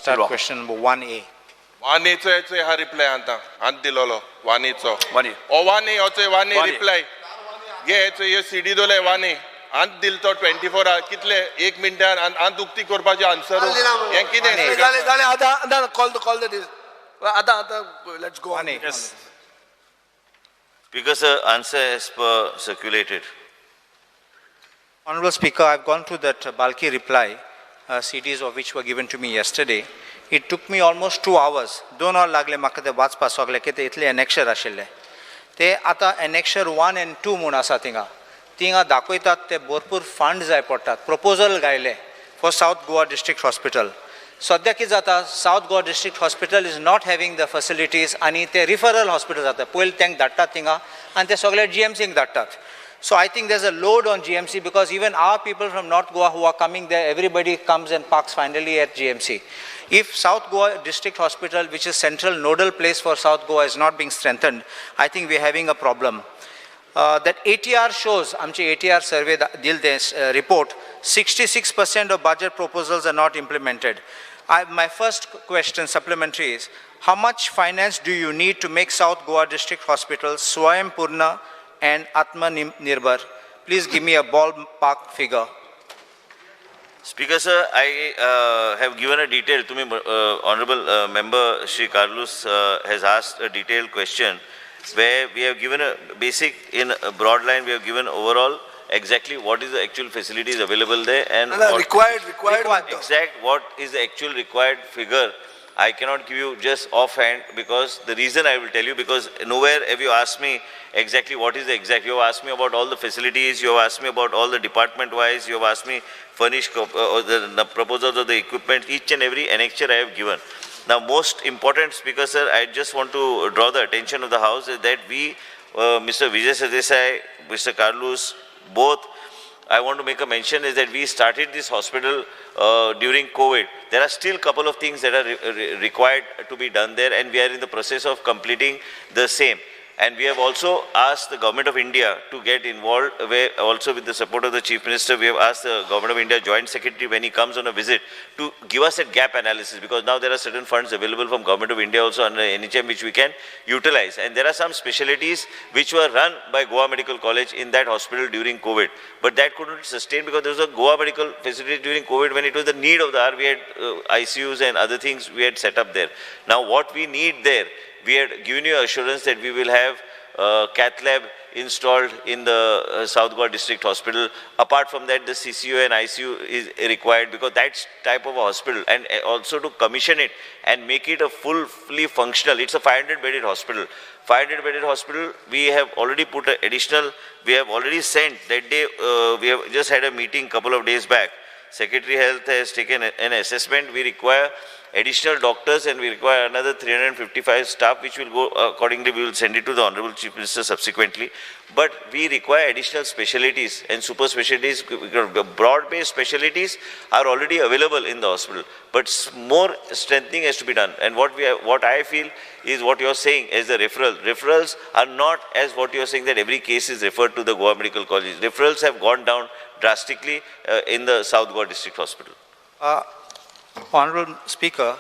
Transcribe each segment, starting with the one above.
Start Silva. Question number 1A. वानेचो हेचो हा reply आतां आत दिलोलो वानेचो. One A. O one A होचो one A one A. Reply घे. हेचो हे सीडी दोले वन ए आत दिल तो 24 our कितले एक मिनटान आत उक्ती करपाचे आन्सर हें कितें? One A. जालें जालें आतां आतां कॉल the आतां आतां let's go. 1A. Yes. Speaker sir, answer as per circulated. Honorable Speaker, I've gone through that bulky reply, CDs of which were given to me yesterday. It took me almost 2 hours. दोन वर लागले म्हाका ते वाचपा सगळे की ते इतले एनेक्शर आशिल्ले ते. आतां एनेक्शर वन एंड टू म्हूण आसा थिंगा. थिंगा दाखयतात ते भरपूर फंड जाय पडटात. प्रपोजल घायले for South Goa District Hospital. सद्या कितें जाता, South Goa District Hospital is not having the facilities आनी ते रिफरल हॉस्पिटल जाता. पयलीं तांकां धाडटात थिंगा आनी ते सगळे जीएमसीक धाडटात. So I think there's a load on GMC because even our people from North Goa who are coming there, everybody comes and parks finally at GMC. If South Goa District Hospital, which is central nodal place for South Goa, is not being strengthened, I think we're having a problem. That ATR shows, आमचे ATR survey दिल ते report, 66% of budget proposals are not implemented. My first question, supplementary, is, how much finance do you need to make South Goa District Hospital Swayam Purna and Atmanirbhar? Please give me a ballpark figure. Speaker sir, I have given a detail to me, honorable member Shri Carlos has asked a detailed question where we have given a basic, in a broad line, we have given overall exactly what is the actual facilities available there and what required Required. Exact what is the actual required figure, I cannot give you just offhand because the reason I will tell you, because nowhere have you asked me exactly what is the exact. You have asked me about all the facilities, you have asked me about all the department wise, you have asked me furnish or the proposals of the equipment, each and every annexure I have given. Now, most important, Speaker sir, I just want to draw the attention of the House is that we, Mr. Vijay Sardesai, Mr. Carlos, both, I want to make a mention is that we started this hospital during COVID. There are still couple of things that are required to be done there, and we are in the process of completing the same. And we have also asked the Government of India to get involved, where also with the support of the Chief Minister, we have asked the Government of India Joint Secretary when he comes on a visit to give us a gap analysis, because now there are certain funds available from Government of India also under NHM which we can utilize. And there are some specialties which were run by Goa Medical College in that hospital during COVID. But that couldn't sustain because there was a Goa Medical facility during COVID when it was the need of the hour. We had ICUs and other things we had set up there. Now what we need there, we had given you assurance that we will have cath lab installed in the South Goa District Hospital. Apart from that, the CCU and ICU is required because that's type of a hospital, and also to commission it and make it a fully functional. It's a 500 bedded hospital. 500 bedded hospital, we have already put an additional, we have already sent that day, we have just had a meeting couple of days back. Secretary Health has taken an assessment. We require additional doctors and we require another 355 staff, which will go accordingly. We will send it to the Honorable Chief Minister subsequently. But we require additional specialties and super specialties. Broad-based specialties are already available in the hospital, but more strengthening has to be done. And what I feel is what you are saying as the referral. Referrals are not as what you are saying that every case is referred to the Goa Medical College. Referrals have gone down drastically in the South Goa District Hospital. Honorable Speaker,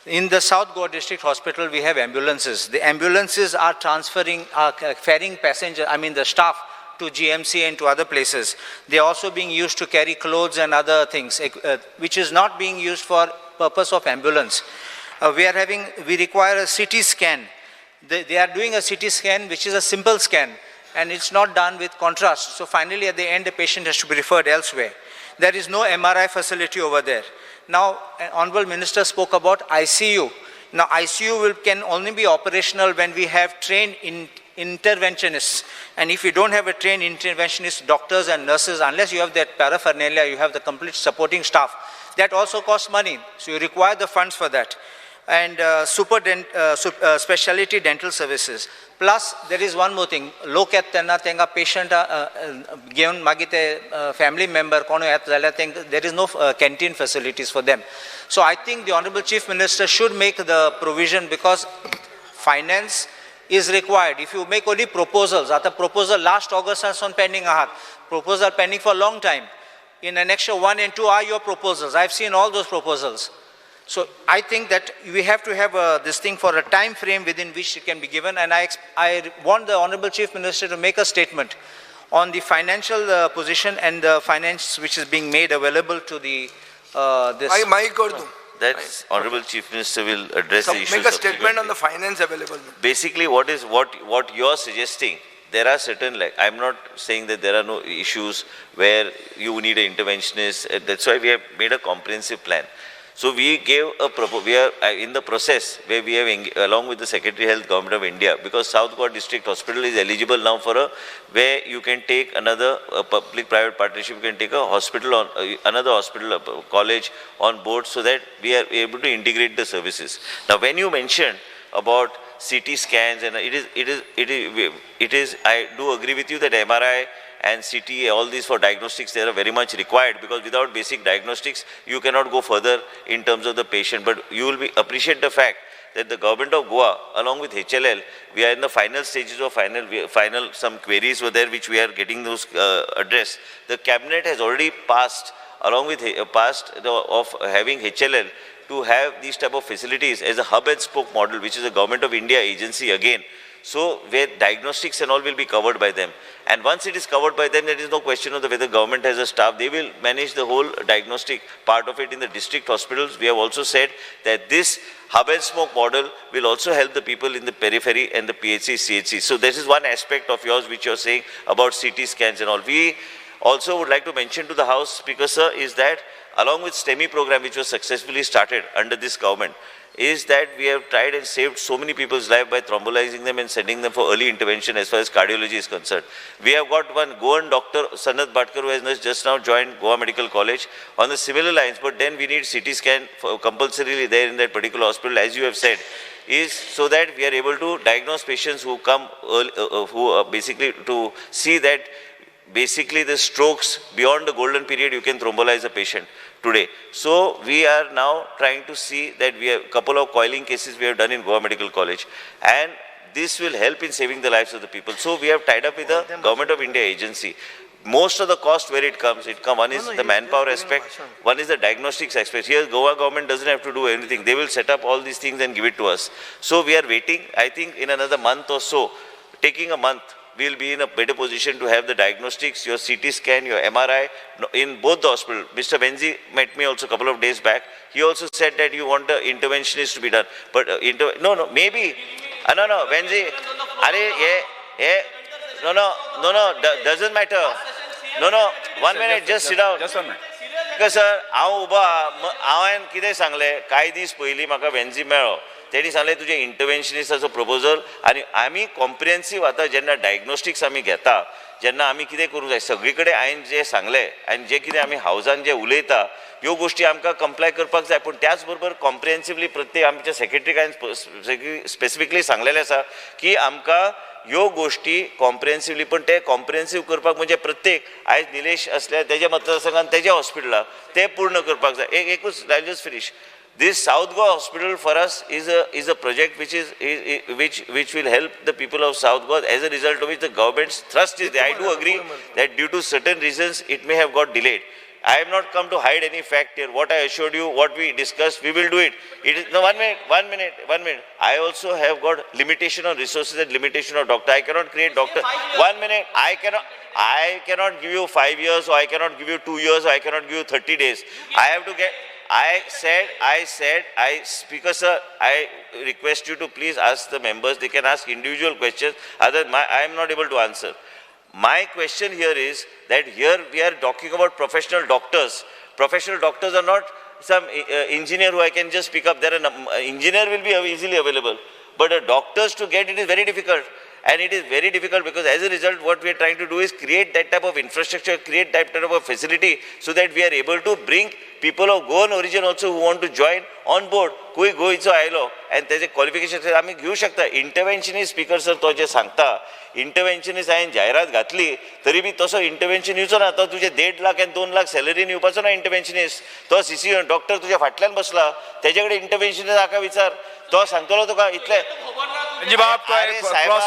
in the South Goa District Hospital, we have ambulances. The ambulances are transferring, are ferrying passenger, I mean the staff, to GMC and to other places. They are also being used to carry clothes and other things, which is not being used for purpose of ambulance. We require a CT scan. They are doing a CT scan, which is a simple scan, and it's not done with contrast. So finally, at the end, the patient has to be referred elsewhere. There is no MRI facility over there. Now, Honorable Minister spoke about ICU. Now, ICU can only be operational when we have trained interventionists. And if you don't have a trained interventionist, doctors and nurses, unless you have that paraphernalia, you have the complete supporting staff, that also costs money. So you require the funds for that. And specialty dental services. Plus, there is one more thing. लोक येता तेन्ना तांकां patient घेवन मागीर ते family member कोण येता जाल्यार तांकां there is no canteen facilities for them. So I think the Honorable Chief Minister should make the provision because finance is required. If you make only proposals, आतां proposal last August सावन pending आहात. Proposal pending for a long time. In Annexure 1 and 2 are your proposals. I've seen all those proposals. So I think that we have to have this thing for a time frame within which it can be given, and I want the Honorable Chief Minister to make a statement on the financial position and the finance which is being made available to the this. मागीर कर तूं. That's Honorable Chief Minister will address the issue. Make a statement on the finance available. Basically, what is what you're suggesting, there are certain, like, I'm not saying that there are no issues where you need an interventionist. That's why we have made a comprehensive plan. So we gave a we are in the process where we have, along with the Secretary Health, Government of India, because South Goa District Hospital is eligible now for a, where you can take another public-private partnership, you can take a hospital on, another hospital, college on board, so that we are able to integrate the services. Now, when you mentioned about CT scans, and it is, I do agree with you that MRI and CT, all these for diagnostics, they are very much required, because without basic diagnostics, you cannot go further in terms of the patient. But you will be appreciate the fact that the government of Goa, along with HLL, we are in the final stages of final, some queries were there which we are getting those addressed. The cabinet has already passed, along with passed the, of having HLL to have these type of facilities as a hub and spoke model, which is a Government of India agency again. So where diagnostics and all will be covered by them. And once it is covered by them, there is no question of the whether government has a staff. They will manage the whole diagnostic part of it in the district hospitals. We have also said that this hub and spoke model will also help the people in the periphery and the PHC, CHC. So this is one aspect of yours which you are saying about CT scans and all. We also would like to mention to the House, Speaker sir, is that along with STEMI program, which was successfully started under this government, is that we have tried and saved so many people's life by thrombolizing them and sending them for early intervention as far as cardiology is concerned. We have got one Goan doctor, Sanat Bhatkar, who has just now joined Goa Medical College on the similar lines, but then we need CT scan for compulsorily there in that particular hospital, as you have said, is so that we are able to diagnose patients who come early, who are basically to see that basically the strokes beyond the golden period, you can thrombolyze a patient today. So we are now trying to see that we have a couple of coiling cases we have done in Goa Medical College, and this will help in saving the lives of the people. So we have tied up with the Government of India agency. Most of the cost where it comes, one is the manpower aspect, one is the diagnostics aspect. Here Goa government doesn't have to do anything. They will set up all these things and give it to us. So we are waiting, I think in another month or so, taking a month, we will be in a better position to have the diagnostics, your CT scan, your MRI in both the hospital. Mr. Venzi met me also a couple of days back. He also said that you want the interventionist to be done. But no, maybe. No, Venzi. Are, yeah, no, doesn't matter. No, 1 minute, just sit down. Just 1 minute. Because sir, हांव उबो हांवें कितें सांगलें, कांय दीस पयलीं म्हाका वेन्झी मेळ्ळो, तेणी सांगलें तुजें इंटरवेन्शनिस्टाचो प्रपोजल, आनी आमी कॉम्प्रिहेन्सीव आतां जेन्ना डायग्नोस्टिक्स आमी घेता, जेन्ना आमी कितें करूंक जाय सगळी कडेन हांवें जें सांगलें आनी जें कितें आमी हावजान जें उलयता ह्यो गोश्टी आमकां कंप्लाय करपाक जाय. पूण त्याच बरोबर कॉम्प्रिहेन्सिवली प्रत्येक आमच्या सेक्रेटरीक हांवें स्पेसिफिकली सांगलेलें आसा की आमकां ह्यो गोश्टी कॉम्प्रिहेन्सिवली, पण ते कॉम्प्रिहेन्सीव करपाक म्हणजे प्रत्येक आयज निलेश आसल्यार तेज्या मतदारसंघान तेज्या हॉस्पिटलाक ते पूर्ण करपाक जाय. एकूच I just finish. This South Goa Hospital for us is a project which which will help the people of South Goa, as a result of which the government's thrust is there. I do agree that due to certain reasons it may have got delayed. I have not come to hide any fact here. What I assured you, what we discussed, we will do it. It is no 1 minute, 1 minute, 1 minute. I also have got limitation on resources and limitation of doctor. I cannot create doctor. 1 minute. I cannot give you 5 years, or I cannot give you 2 years, or I cannot give you 30 days. I have to get. I said, Speaker sir, I request you to please ask the members. They can ask individual questions. Otherwise, I am not able to answer. My question here is that here we are talking about professional doctors. Professional doctors are not some engineer who I can just pick up. There are engineer will be easily available, but a doctors to get it is very difficult. And it is very difficult because as a result, what we are trying to do is create that type of infrastructure, create that type of a facility so that we are able to bring people of Goan origin also who want to join on board. कोई गोंयचो आयलो आनी तेजे qualification आमी घेवं शकता. इंटरवेन्शनिस्ट speaker sir तो जे सांगता, इंटरवेन्शनिस्ट हांवें जायरात घातली तरी बी तसो इंटरवेन्शन येवचो ना. तो तुजे 1.5 लाख आनी 2 लाख सॅलरीन येवपाचो ना इंटरवेन्शनिस्ट. तो सीसी डॉक्टर तुज्या फाटल्यान बसला, तेजे कडेन इंटरवेन्शनिस्ट हाका विचार, तो सांगतलो तुका इतले. साहेबा,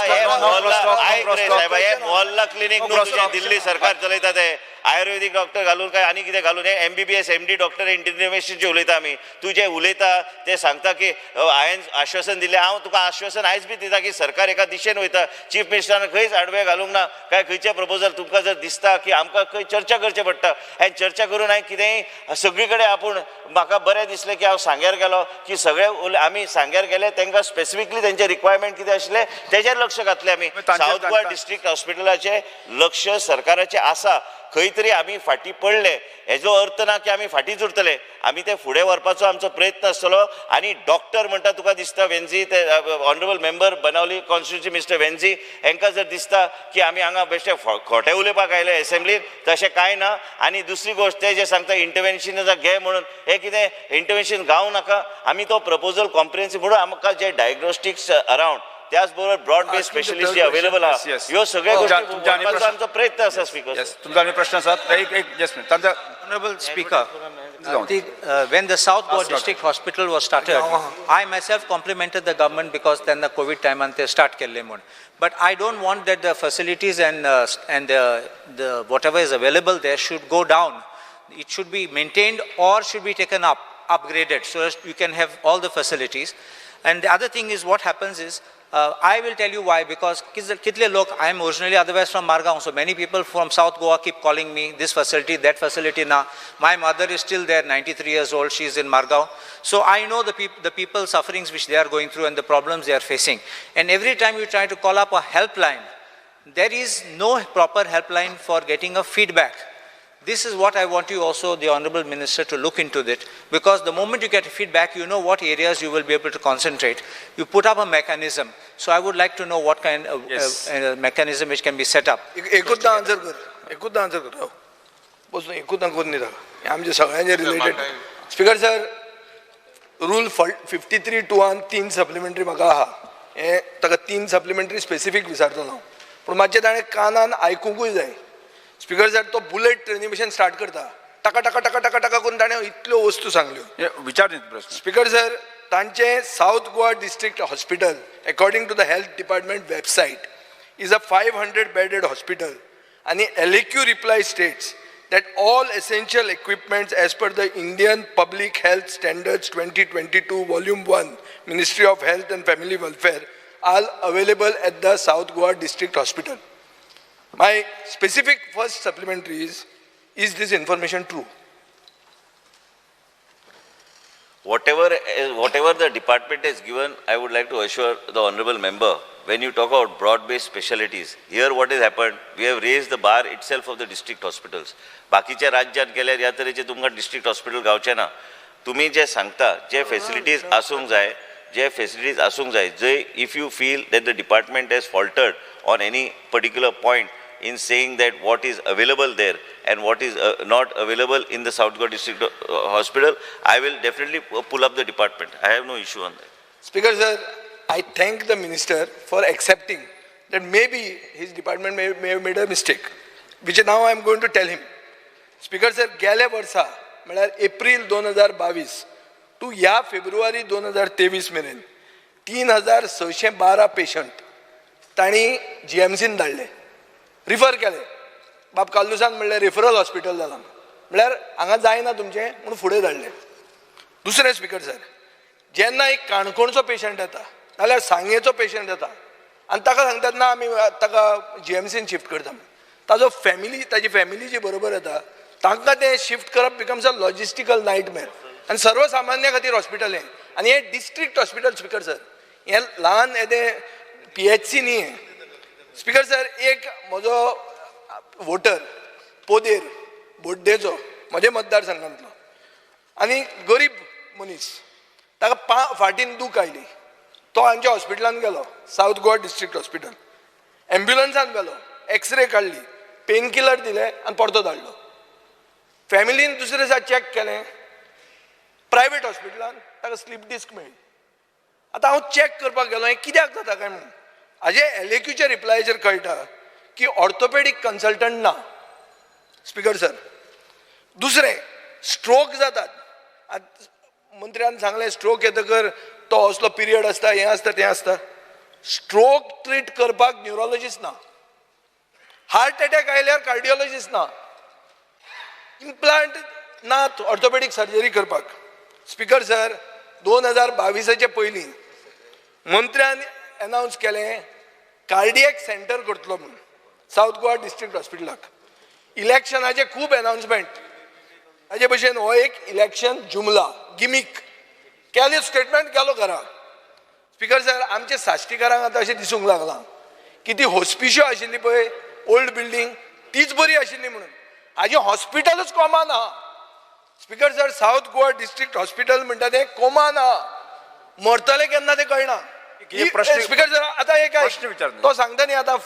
हे मोहल्ला क्लिनिक न्हू तुजें दिल्ली सरकार चलयता ते. आयुर्वेदीक डॉक्टर घालून काय आनी कितें घालून हे एमबीबीएस एमडी डॉक्टर इंटरव्हेंशनचे उलयता आमी. तूं जें उलयता तें सांगता की हांवें आश्वासन दिलें, हांव तुका आश्वासन आयज बी दिता की सरकार एका दिशेन वयता. चीफ मिनिस्टरान खंयच आडवें घालूंक ना काय खंयचें प्रपोजल तुमकां जर दिसता की आमकां खंय चर्चा करचें पडटा आनी चर्चा करून हांवें कितेंय सगळी कडेन आपूण म्हाका बरें दिसलें की हांव सांग्यार गेलो की सगळे आमी सांग्यार गेले तांकां स्पेसिफिकली तेंचे रिक्वायरमेंट कितें आशिल्लें तेजेर लक्ष घातलें आमी. सावथ गोवा डिस्ट्रिक्ट हॉस्पिटलाचें लक्ष सरकाराचें आसा. खंय तरी आमी फाटीं पडले हेजो अर्थ ना की आमी फाटींच उरतले, आमी ते फुडें व्हरपाचो आमचो प्रयत्न आसतलो. आनी डॉक्टर म्हणटा तुका दिसता वेन्झी, ते honourable member Benaulim constituency mister Venzy हांकां जर दिसता की आमी हांगा बेश्टे खोटें उलोवपाक आयले एसेंब्लीत, तशें कांय ना. आनी दुसरी गोश्ट ते जे सांगता इंटरवेन्शन घे म्हणून, हें कितें इंटरवेन्शन गावं नाका. आमी तो प्रपोजल कॉम्प्रिहेन्सीव म्हणून आमकां जे डायग्नोस्टिक्स अरावंड त्याच बरोबर ब्रॉड बेस्ड स्पेशलिस्ट जे अवेलेबल आहा ह्यो सगळ्यो गोष्टी आमचो प्रयत्न आसा. स्पीकर, तुमचो आनी प्रश्न आसा? एक just Honorable Speaker, when the South Goa District Hospital was started, I myself complimented the government because then the COVID time and they start kelle mun. But I don't want that the facilities and the whatever is available there should go down. It should be maintained or should be taken up, upgraded, so as you can have all the facilities. And the other thing is what happens is, I will tell you why, because kitle lok, I am originally otherwise from Margao, so many people from South Goa keep calling me, this facility, that facility now. My mother is still there, 93 years old, she is in Margao. So I know the people sufferings which they are going through and the problems they are facing. And every time you try to call up a helpline, there is no proper helpline for getting a feedback. This is what I want you also, the Honorable Minister, to look into it, because the moment you get feedback, you know what areas you will be able to concentrate. You put up a mechanism. So I would like to know what kind of mechanism which can be set up. एकूच answer कर, एकूच answer कर, बसून एकूच करून दिता आमचे सगळ्यांचे related. Speaker sir, rule 53(2) 3 supplementary म्हाका आहा, हें ताका 3 सप्लिमेंटरी स्पेसिफीक विचारतलो हांव, पूण मातशें ताणें कानान आयकुंकूय जाय. स्पीकर सर, तो बुलेट ट्रेनी भशेन स्टार्ट करता, टाका टाका टाका टाका टाका करून ताणें इतल्यो वस्तू सांगल्यो. विचार प्रश्न. स्पीकर सर, तांचें South Goa district hospital according to the health department website is a 500 bedded hospital आनी LAQ reply states that all essential equipments as per the Indian Public Health Standards 2022 Volume 1, Ministry of Health and Family Welfare are available at the South Goa District Hospital. My specific first supplementary is this information true? Whatever the department has given, I would like to assure the honorable member, when you talk about broad-based specialties, here what has happened, we have raised the bar itself of the district hospitals. बाकीच्या राज्यात गेल्यार ह्या तरेचे तुमकां district hospital गावचे ना. तुमी जे सांगता जे फेसिलिटीज आसूंक जाय, जे फेसिलिटीज आसूंक जाय, जे if you feel that the department has faltered on any particular point in saying that what is available there and what is not available in the South Goa District Hospital, I will definitely pull up the department. I have no issue on that. Speaker sir, I thank the minister for accepting that maybe his department may have made a mistake, which now I am going to tell him. Speaker sir, गेल्या वर्सा म्हळ्यार April 2022 two ह्या फेब्रुवारी 2023 मेरेन 3612 patient तांणी GMCन धाडले, refer केले. बाब कार्लुसान म्हणलें रिफरल हॉस्पिटल जालां, म्हळ्यार हांगा जायना तुमचें म्हणून फुडें धाडलें. दुसरें स्पीकर सर, जेन्ना एक काणकोणचो पेशंट येता नाल्यार सांगेचो पेशंट येता आनी ताका सांगतात ना आमी ताका GMCन शिफ्ट करता, ताजो फॅमिली, ताजी फॅमिली जी बरोबर येता तांकां तें शिफ्ट करप बिकम्स अ लॉजिस्टिकल नायटमेर. आनी सर्वसामान्या खातीर हॉस्पिटल हें, आनी हें डिस्ट्रिक्ट हॉस्पिटल स्पीकर सर, हें ल्हान येदें PHC न्ही हें. स्पीकर सर, एक म्हजो वोटर पोदेर बोड्डेचो, म्हज्या मतदारसंघांतलो, आनी गरीब मनीस, ताका फाटीन दूख आयली, तो आमच्या हॉस्पिटलान गेलो, सावथ गोवा डिस्ट्रिक्ट हॉस्पिटल, एम्ब्युलन्सान गेलो, एक्सरे काडली, पेन किलर दिले आनी परतो धाडलो. फॅमिलीन दुसरे दिसा चॅक केलें प्रायवेट हॉस्पिटलान, ताका स्लीप डिस्क मेळ्ळी. आतां हांव चॅक करपाक गेलो हें कित्याक जाता काय म्हणून, हाजे LAQच्या रिप्लायाचेर कळटा की ऑर्थोपेडीक कन्सल्टंट ना. स्पीकर सर, दुसरें स्ट्रोक जातात, आतां मंत्र्यान सांगलें स्ट्रोक येतकर तो असलो पिरियड आसता, हें आसता तें आसता. स्ट्रोक ट्रीट करपाक न्युरोलॉजिस्ट ना, हार्ट एटॅक आयल्यार कार्डियोलॉजिस्ट ना. इम्प्लांट ना ऑर्थोपेडीक सर्जरी करपाक. स्पीकर सर, 2022 पयलीं मंत्र्यान अनावन्स केलें कार्डियक सेंटर करतलो म्हणून सावथ गोवा डिस्ट्रिक्ट हॉस्पिटलाक. इलेक्शनाचे खूब अनावन्समेंट, ताजे भशेन हो एक इलेक्शन जुमला गिमीक केलें स्टेटमेंट गेलो घरा. स्पीकर सर, आमचे साश्टीकारांक आतां अशें दिसूंक लागलां की ती हॉस्पिश्यो आशिल्ली पळय ओल्ड बिल्डींग तीच बरी आशिल्ली म्हणून, हाजें हॉस्पिटलूच कोमान आहा. Speaker sir, South Goa district hospital म्हणटा तें कोमान आहा, मरतले केन्ना तें कळना. प्रश्न- स्पीकर सर, आतां एक प्रश्न विचार न्ही. तो सांगता न्ही आतां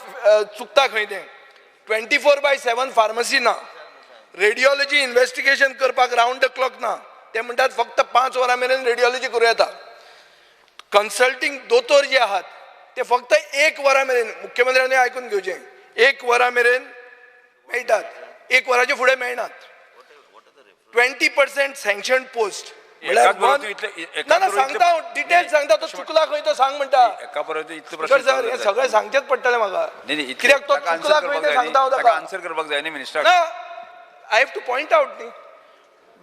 चुकता खंय तें. 24/7 फार्मसी ना, रेडियोलॉजी इन्व्हेस्टिगेशन करपाक रावंड the clock ना, ते म्हणटात फक्त 5 वरां मेरेन रेडियोलॉजी करूं येता. कन्सल्टींग दोतोर जे आहात ते फक्त 1 वरां मेरेन, मुख्यमंत्र्यांनी आयकून घेवचें, 1 वरां मेरेन मेळटात, 1 वराच्या फुडें मेळनात. 20% सँक्शन पोस्ट एकाच बरोबर इतले- एकाच ना ना बरोबर इतले- सांगता हांव, डिटेल सांगता, तो चुकला खंय तो सांग म्हणटा. एका बरोबर इतले प्रश्न स्पीकर सर, हे सगळें सांगचेंच पडटलें म्हाका, नाही, नाही, इतले- कित्याक तो ताका answer चुकला खंय करपाक तें जाय सांगता हांव न्ही. ताका ताका. आन्सर करपाक जाय न्ही मिनिस्टर. ना, I have to point out न्ही,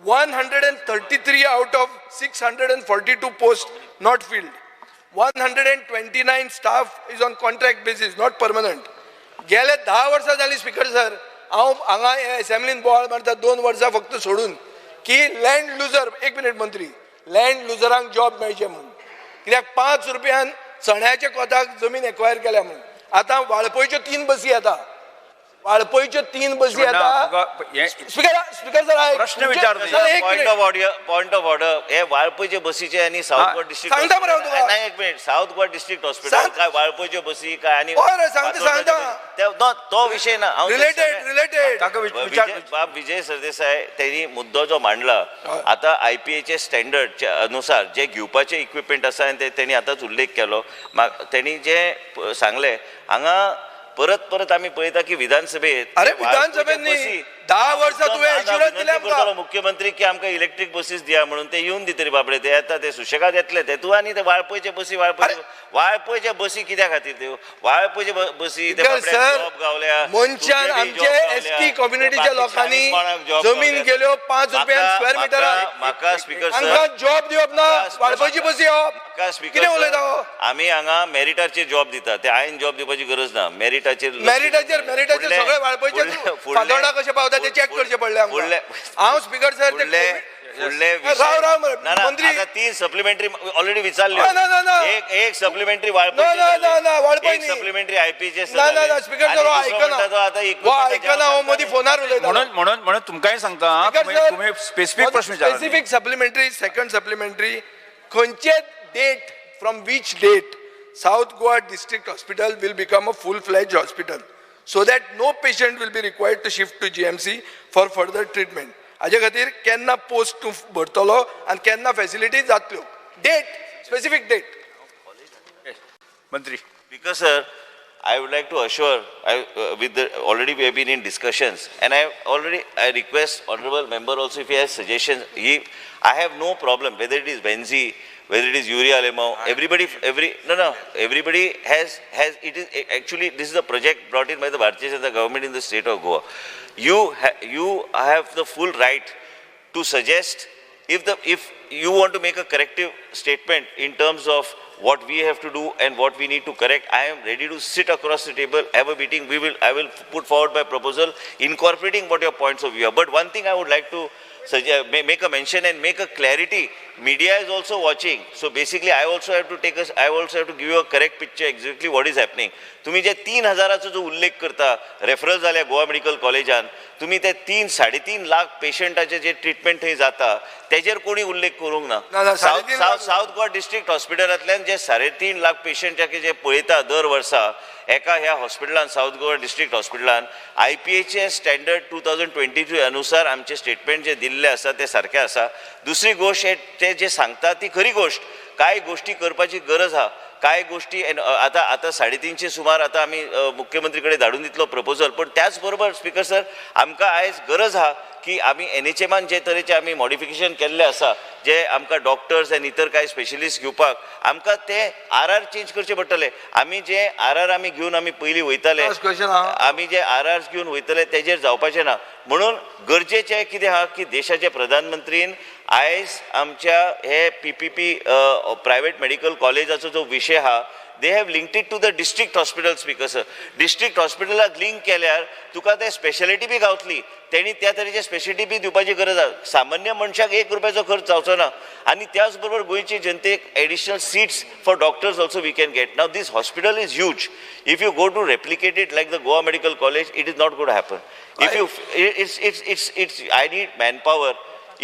133 out of 642 post not filled, 129 staff is on contract basis, not permanent. गेले 10 वर्सां जालीं स्पीकर सर, हांव हांगा एसेंब्लीन बोवाळ मारता 2 वर्सां फक्त सोडून की लँड लुजर, एक मिनीट मंत्री, लँड लुजरांक जॉब मेळचे म्हणून, कित्याक 5 रुपयान चण्याच्या कोताक जमीन एक्वायर केल्या म्हणून. आतां वाळपयच्यो 3 बसी येता, वाळपयच्यो 3 बसी म्हणटा, येता. तुका हें- स्पीकर स्पीकर सर, प्रश्न विचार न्ही. सर, एक point minute. Of order, point of order. हे वाळपयचे बसीचे आनी साऊथ हा. गोवा डिस्ट्रिक्ट सांगता मरे हांव तुका. नाही, एक minute. South Goa district hospital सांग. काय वाळपयच्यो बसी काय आनी हय रे, सांगता, फातोर्डाच्यो सांगता. बसी. ना, तो विशय ना. हांव ते रिलेटेड सगळें- रिलेटेड ताका विचार बाब विजय सरदेसाय त्यांनी मुद्दो जो मांडला आता आयपीएचे स्टँडर्डच्या अनुसार जे घेवपाचे इक्विपमेंट आसा आनी ते त्यांनी आतांच उल्लेख केलो. त्यांनी जे सांगलें हांगा परत परत आमी पळयता की विधानसभेत अरे, विधानसभेत न्ही. 10 वर्सां तुवें assurance दिलें आमकां. मुख्यमंत्री की आमकां इलेक्ट्रीक बसीस दिया म्हणून ते येवन दितली बाबडे, ते येता ते सुशेगाद येतले ते तूं आनी ते वाळपयचे बसी, वाळपयचे वाळपयचे बसी कित्या खातीर त्यो वाळपयचे बसी ते स्पीकर बाबड्यांक सर, जॉब गावल्या, मनशान तुगे बी आमचे जॉब गावल्या, एसटी कम्युनिटीच्या बाकीच्या लोकांनी आनी कोणाक जॉब जमीन गावल्या. गेल्यो 5 रुपयान स्क्वेअर मिटराक. म्हाका स्पीकर सर, हांकां जॉब दिवप ना, वाळपयची बसी येवप, म्हाका स्पीकर कितें सर, उलयता हो? आमी हांगा मेरिटाचेर जॉब दिता, ते आयन जॉब दिवपाची गरज ना. मेरिटाचेर मेरिटाचेर मेरिटाचेर सगळे वाळपयचे फातोर्डा कशे पावता ते चॅक करचे पडले आमकां. हांव स्पीकर सर, ते फुडले फुडले राव राव मरे, ना, ना, मंत्री. आता 3 सप्लिमेंटरी ऑलरेडी विचारले. ना, ना, ना, ना. एक एक सप्लिमेंटरी ना, ना, ना, ना, वाळपय न्ही. सप्लिमेंटरी आयपीचे ना ना ना, स्पीकर सर, हो आयकना, हो आयकना, हो मदीं फोनार उलयता. म्हणून म्हणून म्हणून तुमकांय सांगता, स्पीकर सर, तुम्ही स्पेसिफीक प्रश्न विचारा. स्पेसिफीक सप्लिमेंटरी, सेकंड सप्लिमेंटरी, खंयचे date, from which date South Goa district hospital will become a full fledge hospital so that no patient will be required to shift to GMC for further treatment. हाजे खातीर केन्ना post तूं भरतलो आनी केन्ना facility जातल्यो, date, specific date. मंत्री. Because sir, I would like to assure, with the, already we have been in discussions, and I request honorable member also if he has suggestions, I have no problem, whether it is Benzi, whether it is Yuri Alemao, everybody, every, no, no, everybody has, has, it is, actually, this is a project brought in by the Bharatiya Janata government in the state of Goa. You have the full right to suggest if you want to make a corrective statement in terms of what we have to do and what we need to correct. I am ready to sit across the table, have a meeting. I will put forward my proposal incorporating what your points of view are. But one thing I would like to suggest, make a mention and make a clarity. Media is also watching. So basically I also have to take a, I also have to give you a correct picture exactly what is happening. तुम्ही जे 3,000 जो उल्लेख करता referral जाल्या Goa medical कॉलेजान, तुम्ही ते 3-3.5 लाख पेशंटाचे जे treatment थंय जाता तेजेर कोणी उल्लेख करूंक ना. ना, ना, 3.5 लाख साऊथ गोवा डिस्ट्रिक्ट हॉस्पिटलांतल्यान जे 3.5 लाख पेशंटाचे जे पळयता दर वर्सा एका ह्या हॉस्पिटलान, साऊथ गोवा डिस्ट्रिक्ट हॉस्पिटलान आयपीएचे स्टँडर्ड 2023 अनुसार आमचे स्टेटमेंट जे दिल्ले आसा ते सारके आसा. दुसरी गोश्ट ते जे सांगता ती खरी गोश्ट, कांय गोश्टी करपाची गरज आहा, कांय गोश्टी आतां आतां 350 सुमार आतां आमी मुख्यमंत्री कडेन धाडून दितलो प्रपोजल. पण त्याच बरोबर स्पीकर सर, आमकां आयज गरज आहा की आमी एनएचएमान जे तरेचे आमी मॉडिफिकेशन केल्ले आसा, जे आमकां डॉक्टर्स आनी इतर कांय स्पेशलिस्ट घेवपाक आमकां ते आर आर चेंज करचे पडटले. आमी जे आर आर आमी घेवन आमी पयलीं वयताले, Last question, हा. आमी जे आर आर्स घेवन वयतले तेजेर जावपाचें ना. म्हणून गरजेचें कितें आहा की देशाचे प्रधानमंत्रीन आयज आमच्या हे पीपीपी प्रायवेट मेडिकल कॉलेजाचो जो विशय आहा, they have linked it to the district hospital. Speaker sir, district हॉस्पिटलाक लिंक केल्यार तुका ते स्पेशलिटी बी गावतली. तेणी त्या तरेचे स्पेशलिटी बी दिवपाची गरज आसा. सामान्य मनशाक एक रुपयाचो खर्च जावचो ना. आनी त्याच बरोबर गोंयचे जनतेक additional seats for doctors also we can get. Now this hospital is huge. If you go to replicate it like the Goa Medical College, it is not gonna happen. If you it's I need manpower.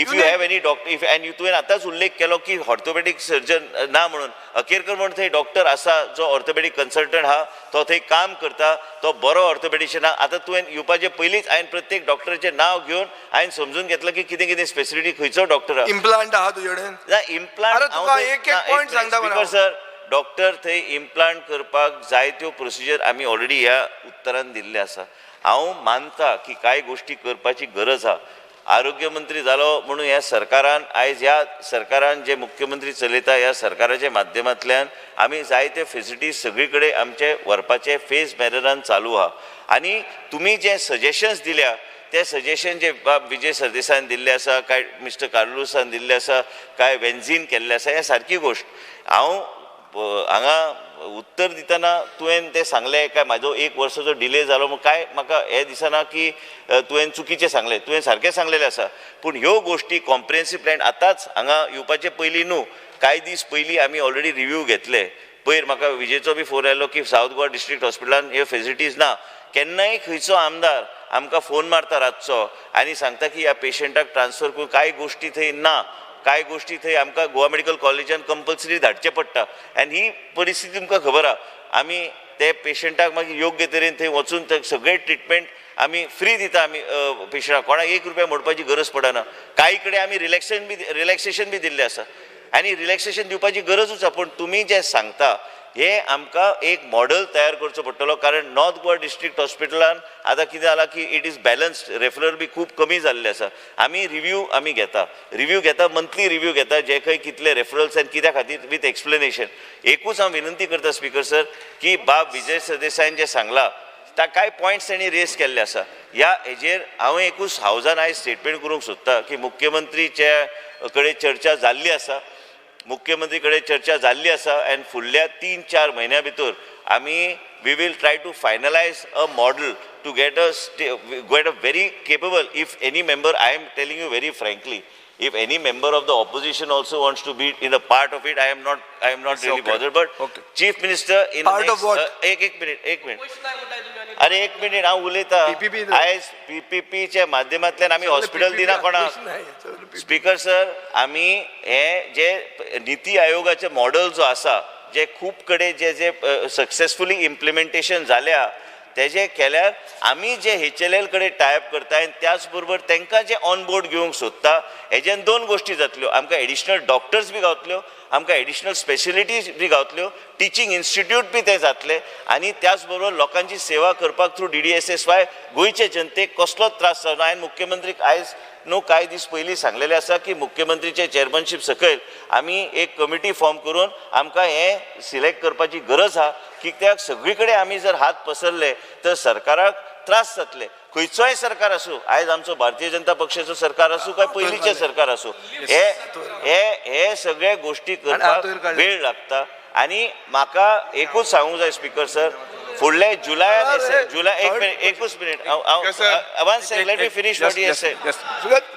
If you have any doctor, if and you तुवें आतांच उल्लेख केलो की orthopaedic सर्जन ना म्हणून, अखेरकर म्हणून थंय doctor आसा जो ऑर्थोपेडीक कन्सल्टंट आहा, तो थंय काम करता, तो बरो ऑर्थोपेडिशियन आहा. आतां तुवें येवपाचे पयलींच हांवें प्रत्येक डॉक्टराचें नांव घेवन हांवें समजून घेतलां की कितें कितें स्पेसिलिटी खंयचो डॉक्टर आहा. इम्प्लांट आहा तुजे कडेन? ना, इम्प्लांट अरे तुका एक एक point सांगता मरे हांव. सर, डॉक्टर थंय इम्प्लांट करपाक जायत्यो प्रोसिजर आमी ऑलरेडी ह्या उत्तरान दिल्ले आसा. हांव मानता की कांय गोश्टी करपाची गरज आहा. आरोग्य मंत्री जालो म्हणून ह्या सरकारान आयज ह्या सरकारान जे मुख्यमंत्री चलयता ह्या सरकाराच्या माध्यमांतल्यान आमी जायते फेसिलिटीज सगळी कडेन आमचे व्हरपाचे फेज मॅनरान चालू आहा. आनी तुमी जे सजेशन्स दिल्या ते सजेशन जे बाब विजय सरदेसायान दिल्ले आसा, काय मिस्टर कार्लुसान दिल्ले आसा, काय वेन्झीन केल्ले आसा, हे सारकी गोश्ट. हांव हांगा उत्तर दितना तुवें तें सांगलें काय म्हाजो एक वर्साचो डिले जालो म्हूण, काय म्हाका हें दिसना की तुवें चुकीचें सांगलें. तुवें सारकें सांगलेलें आसा. पूण ह्यो गोश्टी कॉम्प्रिहेन्सीव प्लॅन आतांच हांगा येवपाचे पयलीं न्हू, कांय दीस पयलीं आमी ऑलरेडी रिव्यू घेतले. पयर म्हाका विजयचो बी फोन आयलो की सावथ गोवा डिस्ट्रिक्ट हॉस्पिटलान ह्यो फेसिलिटीज ना. केन्नाय खंयचो आमदार आमकां फोन मारता रातचो आनी सांगता की ह्या पेशंटाक ट्रान्सफर करून, कांय गोश्टी थंय ना, कांय गोश्टी थंय आमकां गोवा मेडिकल कॉलेजान कंपल्सरी धाडचें पडटा. आनी ही परिस्थिती तुमकां खबर आहा. आमी ते पेशंटाक मागीर योग्य तरेन थंय वचून थंय सगळे ट्रिटमेंट आमी फ्री दिता. आमी पेशंटाक कोणाक एक रुपया मोडपाची गरज पडना. कांय कडेन आमी रिलॅक्सेशन बी दिल्लें आसा आनी रिलॅक्सेशन दिवपाची गरजूच आसा. पूण तुमी जें सांगता हे आमकां एक मॉडल तयार करचो पडटलो. कारण नॉर्थ गोवा डिस्ट्रिक्ट हॉस्पिटलान आतां कितें जालां की it is balanced, referral बी खूब कमी जाल्ले आसा. आमी रिव्यू आमी घेता, रिव्यू घेता, मंथली रिव्यू घेता, जे खंय कितले रेफरल्स आनी कित्या खातीर विथ एक्सप्लेनेशन. एकूच हांव विनंती करता स्पीकर सर की बाब विजय सरदेसायान जें सांगलां ता कांय पॉयंट्स तांणी रेस केल्ले आसा. ह्या हेजेर हांव एकूच हावजान आयज स्टेटमेंट करूंक सोदता की मुख्यमंत्रीच्या कडेन चर्चा जाल्ली आसा, मुख्यमंत्री कडेन चर्चा जाल्ली आसा आनी फुडल्या 3-4 म्हयन्या भितर आमी we will try to finalise a model to get a very capable. If any member, I am telling you very frankly, if any member of the opposition also wants to be in a part of it, I am not really bothered. But chief minister in part of what? एक minute, अरे एक minute, हांव उलयता. आयज पीपीपीच्या माध्यमांतल्यान आमी hospital दिना कोणाक. स्पीकर सर, आमी हे जे निती आयोगाचे मॉडल जो आसा, जे खूब कडेन जे जे सक्सेसफुली इम्प्लिमेंटेशन जाल्या तेजे केल्यार आमी जे HLL कडेन टायप करता आनी त्याच बरोबर तांकां जे ऑन बोर्ड घेवंक सोदता, हेज्यान दोन गोश्टी जातल्यो. आमकां एडिशनल डॉक्टर्स बी गावतल्यो, आमकां एडिशनल स्पेशलिटीज बी गावतल्यो, टिचींग इन्स्टिट्यूट बी ते जातले आनी त्याच बरोबर लोकांची सेवा करपाक थ्रू DDSSY गोंयचे जनतेक कसलोच त्रास जावना. हांवें मुख्यमंत्रीक आयज न्हू कांय दीस पयलीं सांगलेलें आसा की मुख्यमंत्रीचे चेअरमॅनशीप सकयल आमी एक कमिटी फॉर्म करून आमकां हें सिलेक्ट करपाची गरज आहा. कित्याक सगळी कडेन आमी जर हात पसरले तर सरकाराक त्रास जातले. खंयचोय सरकार आसूं, आयज आमचो भारतीय जनता पक्षाचो सरकार आसूं काय पयलींचें सरकार आसूं, हे हे हे सगळे गोश्टी करपाक वेळ लागता. आनी म्हाका एकूच सांगूंक जाय स्पीकर सर, फुडले जुलयान जुलय एकूच minute, one second, let me finish what he said.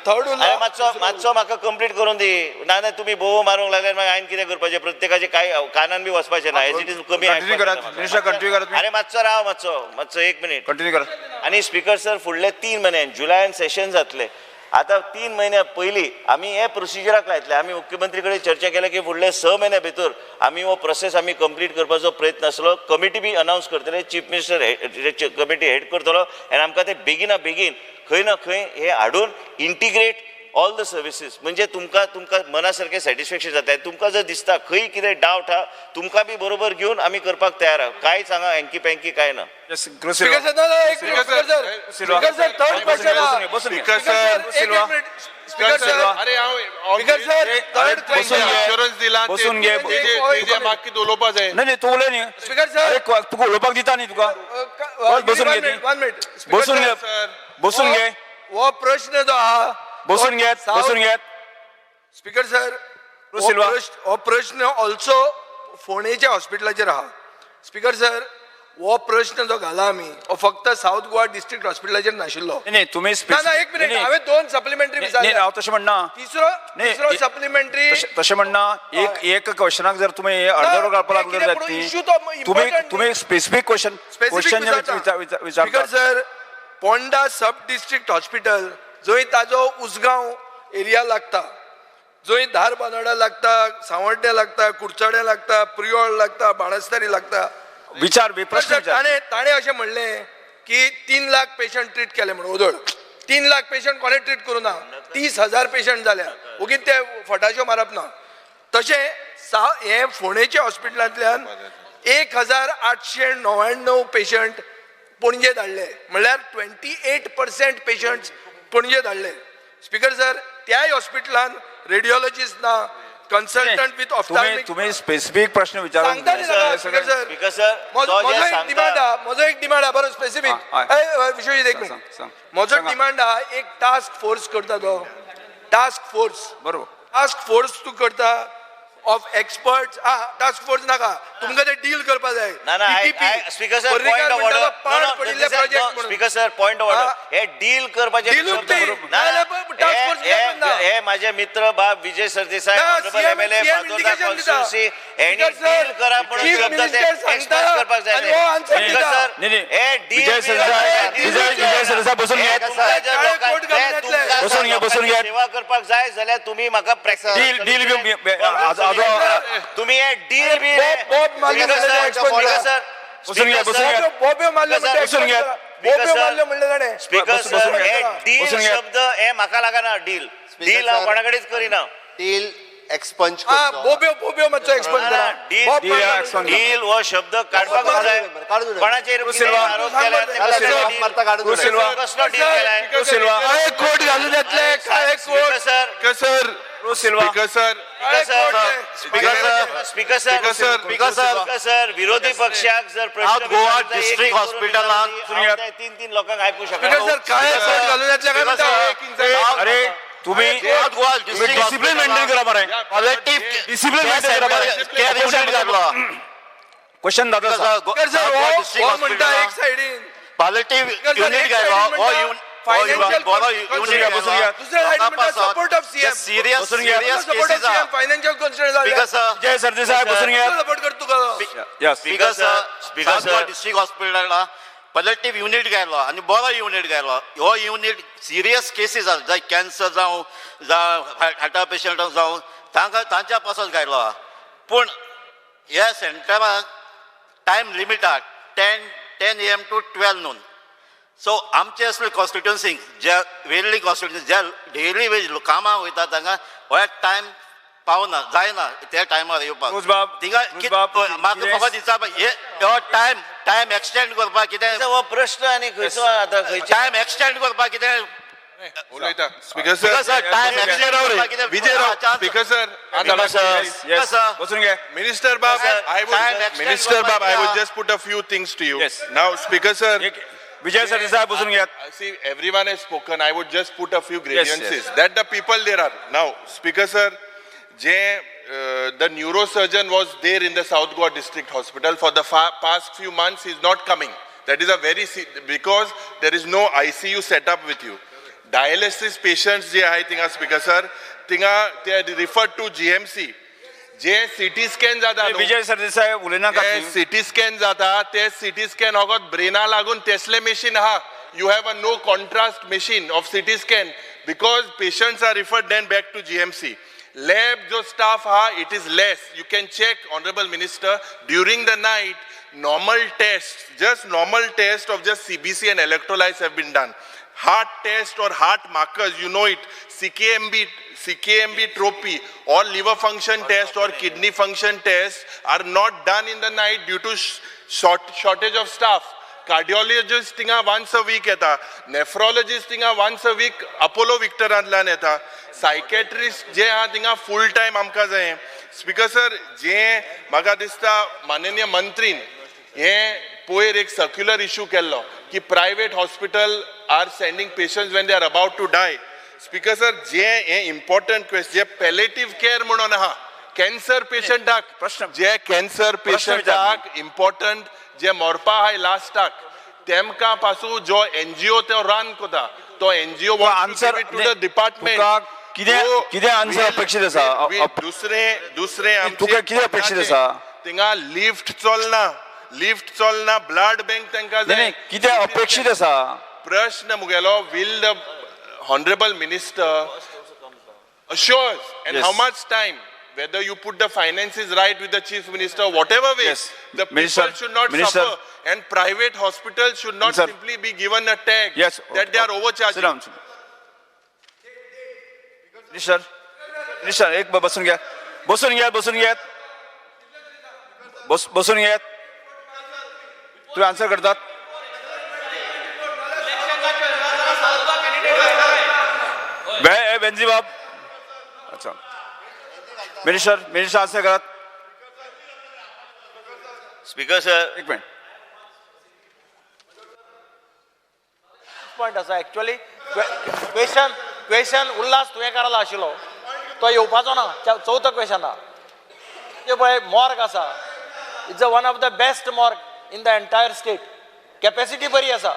Third अरे मातसो मातसो म्हाका कंप्लीट करून दी. ना ना, तुमी बोव मारूंक लागल्यार मागीर हांवें कितें करपाचें? प्रत्येकाचे काय कानान बी वचपाचें ना, एज it is कमी. अरे मातसो राव, मातसो मातसो एक मिनीट कंटिन्यू करा. आनी स्पीकर सर, फुडले 3 म्हयन्यान जुलयान सेशन जातलें. आतां 3 म्हयन्या पयलीं आमी हे प्रोसिजराक लायतले. आमी मुख्यमंत्री कडेन चर्चा केल्या की फुडले 6 म्हयन्या भितर आमी हो प्रोसेस आमी कंप्लीट करपाचो प्रयत्न आसलो. कमिटी बी अनावन्स करतले, चीफ मिनिस्टर कमिटी हेड करतलो आनी आमकां ते बेगिना बेगीन खंय ना खंय हे हाडून इंटिग्रेट ऑल the services, म्हणजे तुमकां तुमकां मना सारकें सॅटिस्फॅक्शन जाता. तुमकां जर दिसता खंय कितें डावट आहा, तुमकां बी बरोबर घेवन आमी करपाक तयार आहा. कांयच हांगा एंकी पेंकी काय ना. तुका उलोवपाक दिता न्ही, तुका बसून घे, बसून घे, बसून घे. हो प्रश्न जो आहा बसून घेत, बसून घेत. Speaker sir, Silva. हो प्रश्न ऑल्सो फोंडेच्या हॉस्पिटलाचेर आहा. स्पीकर सर, हो प्रश्न जो घाला आमी हो फक्त साऊथ गोवा डिस्ट्रिक्ट हॉस्पिटलाचेर नाशिल्लो. नाही, तुम्ही ना ना, एक मिनिट, हांवें दोन सप्लिमेंटरी विचारले. हांव तशें म्हणना. तिसरो नाही, तिसरो सप्लिमेंटरी. तशें म्हणना, एक एक क्वेश्चनाक जर तुम्ही अर्दवर काडपाक लागलो कितें जायत पूण न्ही, issue तो तुम्ही important. तुम्ही स्पेसिफीक क्वेश्चन क्वेश्चन स्पीकर विचारता. Sir, Ponda sub district hospital जंय ताजो उसगांव एरिया लागता, जंय धारबांदोडा लागता, सांवड्डें लागता, कुडचडें लागता, प्रियोळ लागता, बाणस्तारी लागता. विचार प्रश्न विचार. ताणें ताणें अशें म्हणलें की 3 लाख पेशंट ट्रीट केले म्हणून. ओदोळ 3 लाख पेशंट कोणें ट्रीट करूं ना, 30,000 पेशंट जाल्या. ओगीच ते फटाश्यो मारप ना. तशें हे फोंडेच्या हॉस्पिटलांतल्यान 1899 पेशंट पणजे धाडले, म्हणल्यार 28% पेशंट्स पणजे धाडले. स्पीकर सर, त्याय हॉस्पिटलान रेडिओलॉजिस्ट ना, कन्सल्टंट विथ ऑफ्थाल्मिक. तुम्ही स्पेसिफीक प्रश्न विचारून सांगता न्ही ताका, स्पीकर सर. स्पीकर सर, म्हजो तो जे एक सांगता- डिमांड आहा, म्हजो एक डिमांड आहा बरो स्पेसिफीक. हा, विश्वजीत, एक सांग, मिनिट. सांग. म्हजो सांगा. डिमांड आहा, एक टास्क फोर्स करता तो, टास्क फोर्स. बरोबर. टास्क फोर्स तूं करता ऑफ एक्सपर्ट्स. हा, टास्क फोर्स नाका, तुमकां ते डील करपा जाय. ना ना, speaker sir, point of order. पाड पडिल्ले प्रोजेक्ट म्हणून. Speaker sir, point of order. हा. हे डील करपाचे Deal शब्द ती. बरोबर. ना, ना, ना, पण task force हे- ना. हे माझे मित्र बाब विजय सरदेसाय, ना, honourable CM MLA, CM Fatorda indication दिता. कॉन्स्टिट्युएन्सी, यांनी स्पीकर सर, डील करा म्हणून चीफ शब्द ते मिनिस्टर सांगता एक्सप्रेस करपाक जाय. आणि हो answer speaker दिता. सर, नाही, नाही. हे डील विजय सरदेसाय, विजय सरदेसाय बसून हे घे. तुमकां जर काळे लोकां- कोट घालून हे येतले. तुमकां जर बसून घे, बसून घे. लोकांची सेवा करपाक जाय जाल्यार तुम्ही म्हाका practice Deal, deal बी- बी- आजो- तुम्ही हे डील बी बोब मारले स्पीकर म्हणले सर, expert speaker sir, बसून घ्या, स्पीकर बसून घ्या. सर, बोब्यो मारल्यो म्हणटा बसून घ्या. बोब्यो मारल्यो म्हणलें ताणें. स्पीकर बसून सर, घ्या. हे डील बसून घ्या. शब्द हे म्हाका लागना. डील स्पीकर डील हांव सर. कोणा कडेच करिना. डील एक्सपंज हा, करचो. बोब्यो बोब्यो मातसो एक्सप्लेन ना, करा. ना, डील- बोब डील मारला explain म्हणटा. डील हो शब्द काडपाक काढून जाय. उडय, काढून उडय. कोणाचेर कितें सिल्वा. आरोप केल्यार ते कसलो बाप डील? मारता काढून उडय. सिल्वा. कसलो डील केलाय? सिल्वा. काळे कोट घालून येतले, काळे speaker coat. Sir, speaker sir, Cruz Silva. Speaker sir, काळे सर. कोट ते. Speaker sir, speaker sir, speaker sir, speaker sir. Speaker sir, विरोधी पक्षाक जर प्रश्न साऊथ गोवा विचारता, एक- डिस्ट्रिक्ट एक करून हॉस्पिटलांत विचारता, हांव ते तीन तीन लोकांक आयकूं स्पीकर शकना. सर, काळे कोट घालून येतले काय म्हणटा. अरे तुम्ही south Goa district discipline maintain करा मरे. पॉलिटिव्ह डिसिप्लिन मेंटेन करा मरे. केअर युनिट घातलो. क्वेश्चन दादा सांग. स्पीकर सर, हो हो म्हणटा एक सायडीन. पॉलिटिव्ह स्पीकर सर, युनिट एक घातलो. सायडीन हो म्हणटा युनिट बरो financial unit घ्या, बसून घ्या. दुसऱ्या सायडीन म्हणटा सपोर्ट ऑफ सीएम. सिरियस बसून घ्या. Serious support of cases CM, financial constraint speaker जाल्या. सर, विजय सरदेसाय बसून घ्या. सपोर्ट करता तुका. Yes. Speaker sir, speaker south Goa sir. District हॉस्पिटला पॉलिटिव्ह युनिट घायलो आनी बरो युनिट घायलो. हो युनिट सिरियस केसीस आसा, जाय कॅन्सर जावं, जावं हार्टा पेशंट जावं, तांकां तांच्या पासत घायलो आहा. पूण ह्या सेंटराक टायम लिमीट आहा, 10 AM to 12 noon. So आमचे असले कॉन्स्टिट्युन्सीक, जे वेर्ली कॉन्स्टिट्युन्सी, जे डेली वेज कामाक वयता तांकां हो टायम पावना, जायना त्या टायमार येवपाक. रोजबाब, थिंगा रोजबाब, म्हाका कितें- फकत विचारपा हे हो टायम टायम एक्सटेंड करपाक कितें, हो प्रश्न आनी खंयचो आतां खंयचे टायम एक्सटेंड करपाक कितें? उलयता. Speaker sir, sir, time extend करपाक कितें? Vijay Rao, speaker sir, Speaker sir. Yes. बसून घे. Minister Bab, Sir, I time would, extend Minister Bab, I would करपाक just put a few things to you. Yes. Now, Speaker sir, एक विजय सरदेसाय बसून घ्या. See, everyone has spoken. I would just put a few Yes, grievances yes. that the people there are. Now, Speaker sir, Jay, the neurosurgeon was there in the South Goa District Hospital for the past few months. He's not coming. That is a very because there is no ICU set up with you. Dialysis patients जे आहे थिंगा speaker sir, थिंगा ते referred to GMC. J CT scan जाता न्हू, विजय सरदेसाय उलयनाका ते तूं. CT scan जाता, ते सिटी स्कॅन फकत ब्रेना लागून तेसले मशीन आहा. You have a no contrast machine of CT scan because patients are referred then back to GMC. Lab जो स्टाफ आहा, it is less. You can check, honourable minister, during the night normal test, just normal test of just CBC and electrolytes have been done. Heart test or heart markers, you know it, CKMB, CKMB trophy or liver function test or kidney function test are not done in the night due to shortage of staff. Cardiologist थिंगा once a week येता, nephrologist थिंगा once a week Apollo विक्टरांतल्यान येता, psychiatrist जे आहा थिंगा full time आमकां जाय. Speaker sir, जे म्हाका दिसता माननीय मंत्रीन हे पयर एक सर्क्युलर इशू केल्लो की private hospital are sending patients when they are about to die. Speaker sir, जे हे इम्पॉर्टंट क्वेश्चन जे पॅलेटिव्ह केअर म्हणून आहा कॅन्सर पेशंटाक, प्रश्न- जे कॅन्सर प्रश्न विचार. पेशंटाक इम्पॉर्टंट जे मरपा आहाय लास्टाक, तेमकां पासून जो एनजीओ तो रन करता तो NGO answer- to the department. तुका कितें answer अपेक्षीत आसा? दुसरें दुसरें आमचें तुका कितें अपेक्षीत आसा? थिंगा लिफ्ट चलना, लिफ्ट चलना, ब्लड बँक तांकां नाही जाय. नाही, कितें अपेक्षीत आसा? प्रश्न मुगेलो, will the honourable minister assures and Yes. how much time, whether you put the finances right with the chief minister, whatever way, Yes. the people Minister, should not Minister. suffer and private hospitals should not Minister. Simply be given a tag Yes. that they are overcharging. Sit down. Minister, minister, एक बसून घ्या, बसून घ्या, बसून घ्यात, बसून घ्यात. तुम्ही answer करतात. Benji बाब, अच्छा, मिनिस्टर, मिनिस्टर आन्सर करात. स्पीकर सर, एक मिनिट. पॉयंट आसा एक्चुअली. क्वेश्चन क्वेश्चन उल्हास तुवें करायला आशिल्लो तो येवपाचो ना. चवथो क्वेश्चन आहा ते पळय, मॉर्ग आसा, it's a one of the best morgue in the entire state. Capacity बरी आसा,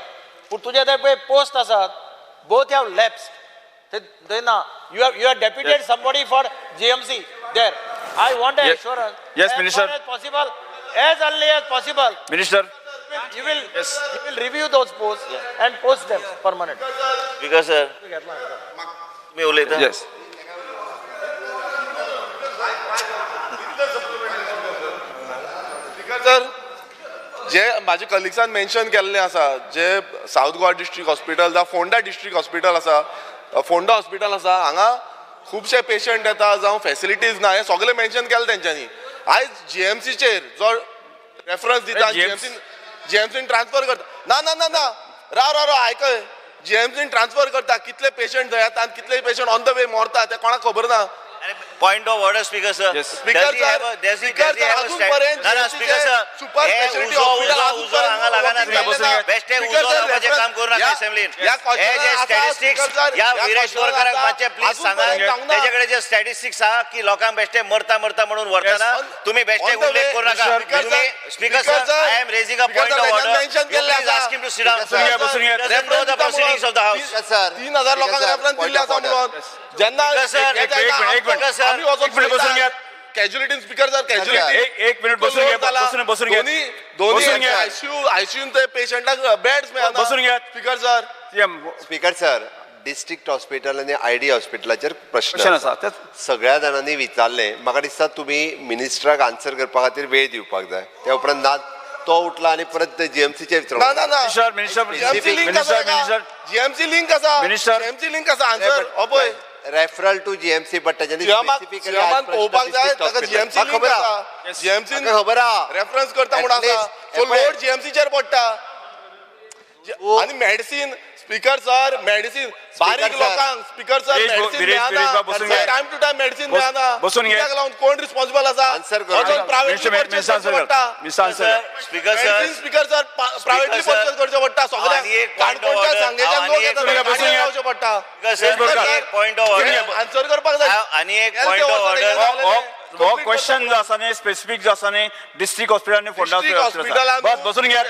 पूण तुजे ते पळय पोस्ट आसात, बोथ have lapsed. ते ना, you have deputed somebody for GMC there. I want Yes. Assurance Yes, Minister. Possible, as early as possible, minister. You will Yes. you will review those posts and post them permanent. Speaker sir, तुमी उलयता. येस. Sir, जे म्हाजे कलिग्सान mention केल्लें आसा, जे south Goa district hospital जावं Ponda district hospital आसा, Ponda hospital आसा, हांगा खुबशे पेशंट येता जावं फेसिलिटीज ना, हें सगळें मेन्शन केलें तेंच्यांनी. आयज जीएमसीचेर जो रेफरन्स दिता, जीएमसीन जीएमसीन ट्रान्सफर करता. ना ना ना ना, राव राव राव, आयकय. जीएमसीन ट्रान्सफर करता, कितले पेशंट थंय येता आनी कितले पेशंट ऑन the वे मरता ते कोणाक खबर ना. Point of order, speaker sir. Yes. Speaker sir, speaker sir, अजून पर्यंत ना ना, speaker sir, super speciality hospital अजून हांगा लागना. पर्यंत. बेश्टे उजो लावपाचें काम करू नाका असेंब्लीन. हे जे स्टॅटिस्टिक्स ह्या विरेश बोरकाराक मातशें प्लीज सांगा, तेजे कडेन जे स्टॅटिस्टिक्स आहा की लोकांक बेश्टे मरता मरता म्हणून व्हरतना तुम्ही बेश्टे उल्लेख करू नका तुम्ही. Speaker sir, I am raising a point of order. You please ask him to sit down. बसून घ्या, बसून घ्या. Doesn't know the proceedings of the house. 3000 लोकांक रेफरन्स दिल्ले आसा म्हणून जेन्ना Speaker sir, एक मिनिट, एक मिनिट. आमी वचोन एक मिनिट बसून घ्या. कॅज्युलिटीन, स्पीकर सर, कॅज्युलिटी एक एक मिनिट बसून घ्या, बसून बसून घ्या. दोन्ही दोन्ही बसून घ्या. आयसीयू आयसीयून ते पेशंटाक बेड्स मेळना. बसून घ्या. Speaker sir. CM. Speaker sir, district hospital आनी I D हॉस्पिटलाचेर प्रश्न प्रश्न आसा. आसा. सगळ्या जाणांनी विचारलें, म्हाका दिसता तुमी मिनिस्टराक आन्सर करपा खातीर वेळ दिवपाक जाय. त्या उपरांत ना तो उठला आनी परत जीएमसीचेर. ना ना ना. Minister, minister. GMC link minister, आसा. मिनिस्टर. जीएमसी लिंक आसा. मिनिस्टर. जीएमसी लिंक आसा. आन्सर हो पळय. रेफरल टू जीएमसी, बट ताच्यानी सीएमाक स्पेसिफिकली सीएमान पळोवपाक जाय ताका. जीएमसी लिंक खबर आसा. जीएमसी आसा, खबर आहा. रेफरन्स करता म्हूण At आसा. least, सो लोड जीएमसीचेर पडटा आनी मेडिसीन, स्पीकर सर, मेडिसीन बारीक sir. लोकांक, speaker sir, Viresh medicine Viresh- Viresh बाब बसून मेळना, घे. टायम टू टायम मेडिसीन मेळना. बसून घे. कित्याक लागून कोण रिस्पॉन्सिबल आसा? Answer करू. वचोन प्रायव्हेटली मिनिस्टर, परचेस मिनिस्टर, करचें आन्सर पडटा. Minister, answer. Speaker sir, medicine, speaker sir, privately sir, purchase करचें पडटा सगळ्यांक. आनी एक point of काणकोणच्या order. सांगेच्यान आनी लोक एक येता, बसून गाडयेन घे. रावचें पडटा. स्पीकर सर, आनी एक पॉयंट ऑफ ऑर्डर. आन्सर करपाक जाय. आनी एक पॉयंट ऑफ ऑर्डर. हो क्वेश्चन जो आसा न्ही, स्पेसिफीक जो आसा न्ही, डिस्ट्रिक्ट हॉस्पिटल आनी फोंडा डिस्ट्रिक्ट हॉस्पिटल. बस, बसून घेयात,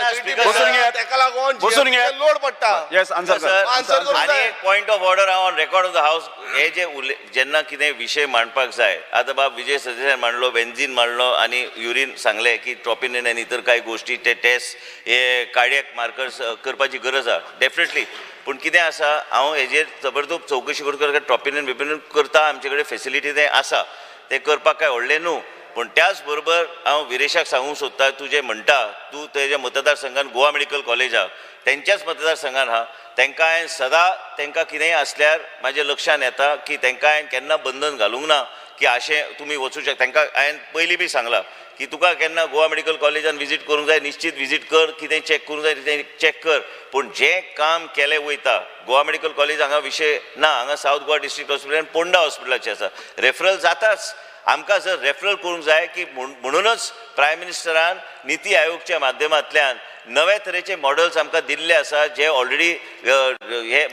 बसून घेयात. तेका लागून बसून घेयात. लोड पडटा. येस, आन्सर कर. आन्सर करूंक आनी जाय. एक पॉयंट ऑफ ऑर्डर हांव on record of the house. हे जे उले जेन्ना कितें विशय मांडपाक जाय, आतां बाब विजय सरदेसाय मांडलो, बेन्झीन मांडलो आनी युरीन सांगलें की ट्रॉपिनिन आनी इतर कांय गोश्टी ते टेस्ट हे कार्डियक मार्कर्स करपाची गरज आहा डेफिनेटली. पूण कितें आसा, हांव हेजेर जबरदस्त चवकशी करून ट्रॉपिनिन बिपिनिन करता. आमचे कडेन फेसिलिटी तें आसा, तें करपाक कांय व्हडलें न्हू. पूण त्याच बरोबर हांव विरेशाक सांगूंक सोदता, तूं जें म्हणटा, तूं तेज्या मतदारसंघान गोवा मेडिकल कॉलेज आहा, तेंच्याच मतदारसंघान आहा. तेंकां हांवें सदां तेंकां कितेंय आसल्यार म्हाज्या लक्षान येता की तेंकां हांवें केन्ना बंधन घालूंक ना की अशें तुमी वचूं शकता. तेंकां हांवें पयलीं बी सांगलां की तुका केन्ना गोवा मेडिकल कॉलेजान विजीट करूंक जाय, निश्चीत विजीट कर, कितें चॅक करूंक जाय तें चॅक कर. पूण जें काम केलें वयता गोवा मेडिकल कॉलेज हांगा विशय ना, हांगा सावथ गोवा डिस्ट्रिक्ट हॉस्पिटल आनी पोंडा हॉस्पिटलाचें आसा. रेफरल जाताच. आमकां जर रेफरल करूंक जाय की म्हणूनच प्रायम मिनिस्टरान निती आयोगच्या माध्यमांतल्यान नवे तरेचे मॉडल्स आमकां दिल्ले आसा जे ऑलरेडी हे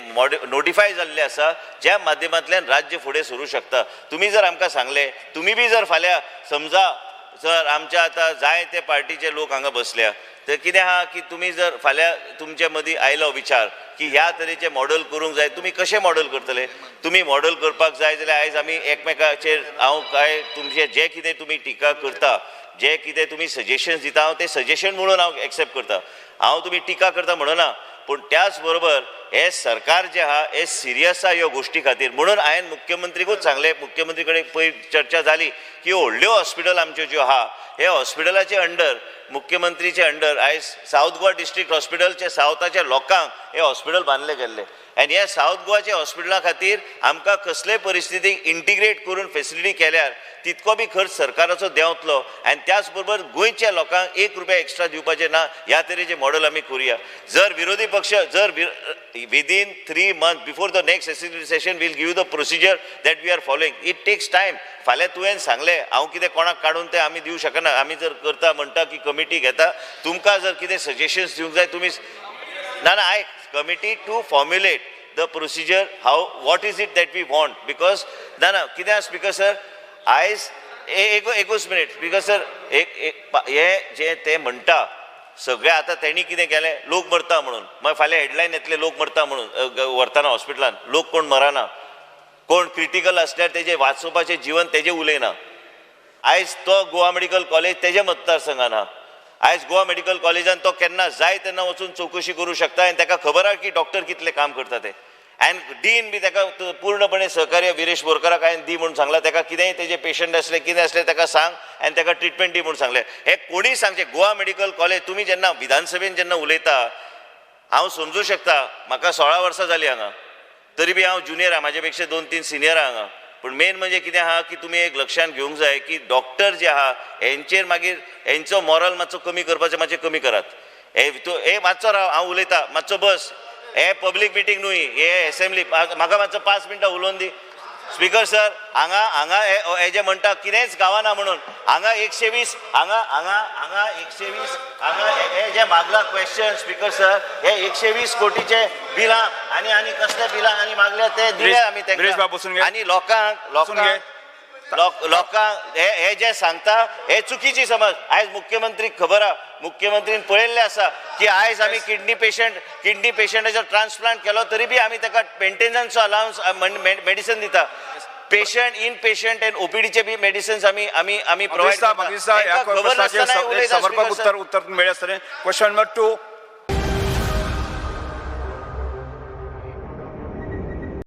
नोटिफाय जाल्ले आसा, ज्या माध्यमांतल्यान राज्य फुडें सरूं शकता. तुमी जर आमकां सांगलें, तुमी बी जर फाल्यां समजा जर आमच्या आतां जाय ते पार्टीचे लोक हांगा बसल्या तर कितें आहा की तुमी जर फाल्यां तुमचे मदीं आयलो विचार की ह्या तरेचें मॉडल करूंक जाय, तुमी कशें मॉडल करतले? तुमी मॉडल करपाक जाय जाल्यार आयज आमी एकमेकाचेर हांव काय तुमचे जे कितें तुमी टिका करता, जे कितें तुमी सजेशन्स दिता, हांव ते सजेशन म्हणून हांव एक्सेप्ट करता. हांव तुमी टिका करता म्हणना, पूण त्याच बरोबर हे सरकार जे आहा हे सिरियस आहा ह्यो गोश्टी खातीर. म्हणून हांवें मुख्यमंत्रीकूच सांगलें, मुख्यमंत्री कडेन पयर चर्चा जाली की व्हडल्यो हॉस्पिटल आमच्यो ज्यो आहा हे हॉस्पिटलाचे अंडर, मुख्यमंत्रीचे अंडर आयज सावथ गोवा डिस्ट्रिक्ट हॉस्पिटलचे सावथाच्या लोकांक हे हॉस्पिटल बांदले गेल्ले आनी ह्या सावथ गोवाच्या हॉस्पिटला खातीर आमकां कसलेय परिस्थितीक इंटिग्रेट करून फेसिलिटी केल्यार तितको बी खर्च सरकाराचो देंवतलो आनी त्याच बरोबर गोंयच्या लोकांक 1 रुपया एक्स्ट्रा दिवपाचें ना. ह्या तरेचें मॉडल आमी करुया. जर विरोधी पक्ष जर within 3 months before the next assembly session we'll give you the procedure that we are following. It takes time. फाल्यां तुवें सांगलें हांव कितें कोणाक काडून तें आमी दिवं शकना. आमी जर करता म्हणटा की कमिटी घेता, तुमकां जर कितें सजेशन्स दिवंक जाय तुमी ना ना आयक, committee to formulate the procedure how what is it that we want. Because ना ना कितें स्पीकर सर आयज एकूच मिनीट स्पीकर सर, एक हे जे ते म्हणटा सगळे आतां तेणी कितें केलें, लोक मरता म्हणून मागीर फाल्यां हेडलायन येतले लोक मरता म्हणून व्हरतना हॉस्पिटलान लोक कोण मरना, कोण क्रिटिकल आसल्यार तेजें वाचोवपाचें जिवन तेजें उलयना. आयज तो गोवा मेडिकल कॉलेज तेजे मतदारसंघान आहा. आयज गोवा मेडिकल कॉलेजान तो केन्ना जाय तेन्ना वचून चवकशी करूं शकता आनी ताका खबर आहा की डॉक्टर कितले काम करता ते. आनी डीन बी ताका पूर्णपणे सहकार्य विरेश बोरकाराक हांवें दी म्हूण सांगलां, ताका कितेंय तेजे पेशंट आसले कितें आसलें ताका सांग आनी ताका ट्रिटमेंट दी म्हूण सांगलें. हें कोणीय सांगचें. गोवा मेडिकल कॉलेज तुमी जेन्ना विधानसभेन जेन्ना उलयता हांव समजूं शकता, म्हाका 16 वर्सां जालीं हांगा, तरी बी हांव ज्युनियर आहा, म्हाजे पेक्षा 2-3 सिनियर आहा हांगा. पूण मेन म्हणजे कितें आहा की तुमी एक लक्षांत घेवंक जाय की डॉक्टर जे आहा हेंचेर मागीर हेंचो मॉरल मातसो कमी करपाचें मातशें कमी करात. हे मातसो राव, हांव उलयता, मातसो बस. हे पब्लीक मिटींग न्हय, हे एसेंब्ली. म्हाका मातसो 5 मिनटां उलोवन दी स्पीकर सर. हांगा हांगा हे जे म्हणटा कितेंच गावना म्हणून हांगा 120 हांगा हांगा हांगा 120 हांगा हे जे मागला क्वेश्चन स्पीकर सर, हे 120 कोटीचे बिलां आनी आनी कसले बिलां आनी मागल्या ते दिले आमी तांकां. आनी लोकांक लोकांक लोकांक हे जे सांगता हे चुकीची समज. आयज मुख्यमंत्रीक खबर आहा, मुख्यमंत्रीन पळयल्लें आसा की आयज आमी किडनी पेशंटाचो ट्रान्सप्लांट केलो तरी बी आमी ताका मेंटेनन्सचो अलावन्स मेडिसन दिता. पेशंट इन पेशंट एंड ओपीडीचे बी मेडिसन्स आमी आमी आमी प्रोवायड करता. समर्पक उत्तर उत्तर मेळ्ळें आसतलें. Question number 2.